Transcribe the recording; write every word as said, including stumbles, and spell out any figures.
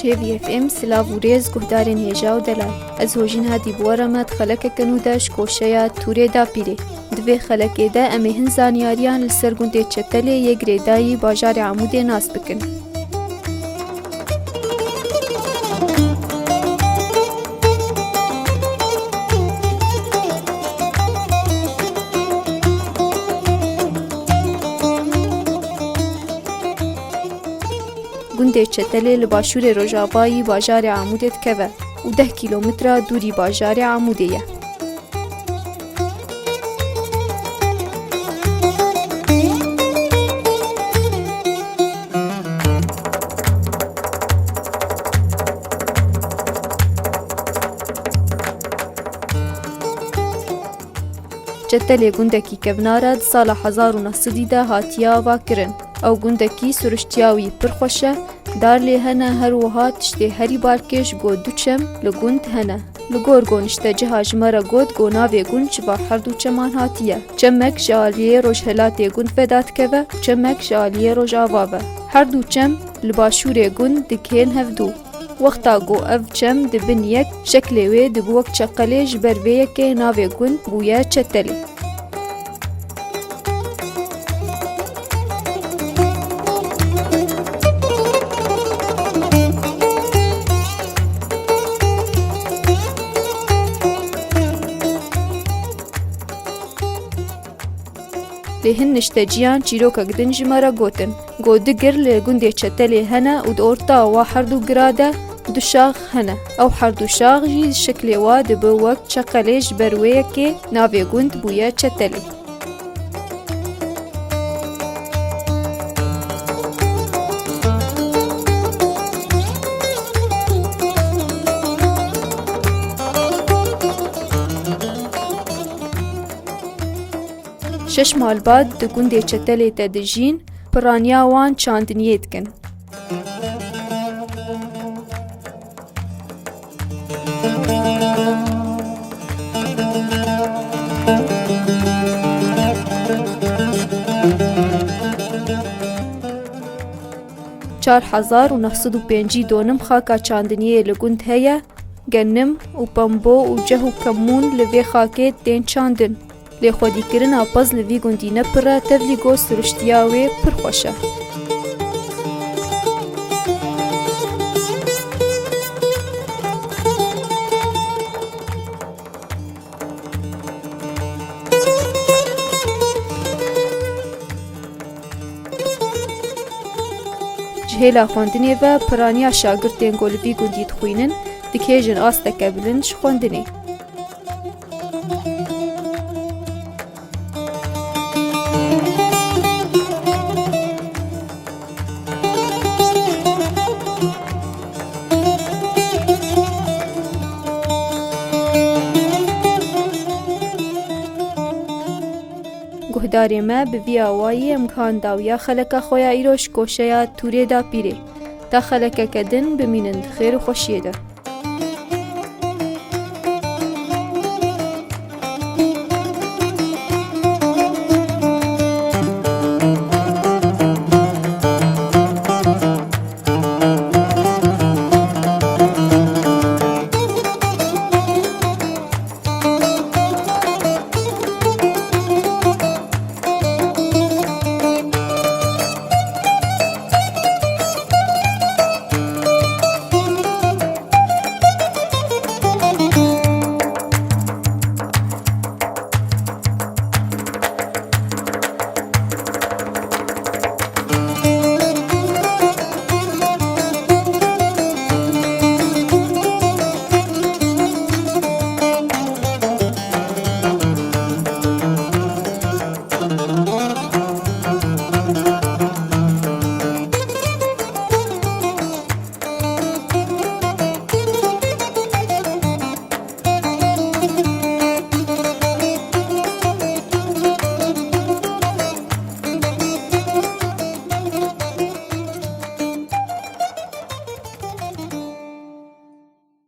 Hêvî F M, silav û rêz guhdarên hêja û delal. Ez Hojîn Hadî bi we re me di xelekeke nû de ji koşeya Tûrê Dapîrê. Di vê xelekê de em ê hin zanyariyan li ser gundê Çetelê yê girêdayî bajarê Amûdê nas bikin. Gundê Çetelê li başûrê rojavayî bajarê Amûdê dikeve û deh kîlometre dûrî bajarê Amûdê ye. Çetelê gundekî kevnar e, di sala hezar û neh sedî de hatiye avakirin. Ew gundekî siruştiya wî pir xweş e, dar lê hene, her wiha tiştê herî balkêş ku du çem li gund hene. Li gor ku nişteciha ji me re got ku navê gund ji va her du çeman hatiye. Çemek ji aliyê rojhilatê gund ve dadikeve û çemek ji aliyê rojava ve. Her du çem li başûrê gund digihên hevdû. Wexta ku ev çem dibin yek, şeklê wê dibi wek çeqelê, ji ber vê yekê navê gund bûye Çetelê. Lê hin nişteciyan çîrokek din ji me re gotin, ku du gir li gundê Çetelê hene û di orta wa her du gira de du şax hene. Ew her du şax jî şeklê wa dibi wek çeqelê, ji ber wê yekê navê gund bûye Çetelê. Şeş malbat di gundê Çetelê de dijîn, piraniya wan çandiniyê dikin. Çar hezar û neh sed û pêncî donim xaka çandiniyê li gund heye, genim û pembo û ceh û kemûn li vê xakê tên çandin. Lê xwedîkirina pez li vî gundî ne pir e, tevlî ku siruştiya wê pir xweş e. Ji hêla xwendinê ve piraniya şagirtên ku li vî gundî dixwînin, dikêjin asteke bilind ji xwendinê. Guhdarê me, bi vî awayî em gihan dawiya xeleka xwe ya îro ji koşeya Tûrê Dapîrê. Ta xelekeke din bimînin di xêr û xweşiyê de.